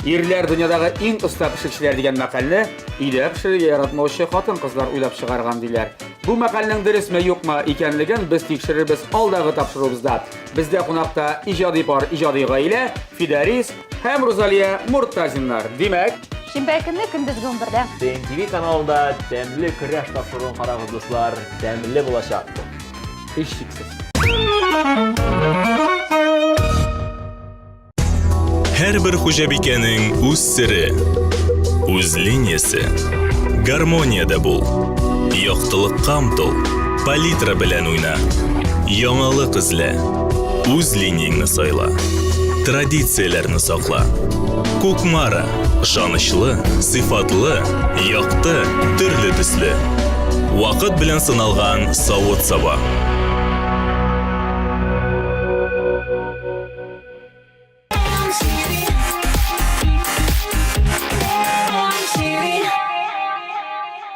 Ирләр дөньядагы иң оста пешекчеләр дигән мәкальне өйдә пешерергә яратмаучы хатын-кызлар уйлап чыгарган диләр. Бу мәкальнең дөресме юкмы икәнлеген без тикшерербез алдагы тапшыруыбызда. Бездә кунакта иҗади пар, иҗади гаилә Фидарис һәм Рузалия Муртазиннар. Димәк, Шимбә көнне көндезге 11-дә. ТНТВ каналында тәмле көрәш тапшыруын карагыз, дуслар, тәмле булачак. Һичшиксез. Һәрбер хуҗабикәнең үз сере, үз линиясе. Гармониядә бул. Яктылыкка омтыл. Палитра белән уйна. Яңалык эзлә. Үз линияңне сайла. Традицияләрне сакла. Кукмара. Ышанычлы, сыйфатлы, якты, төрле төсле. Вакыт белән сыналган савыт-саба.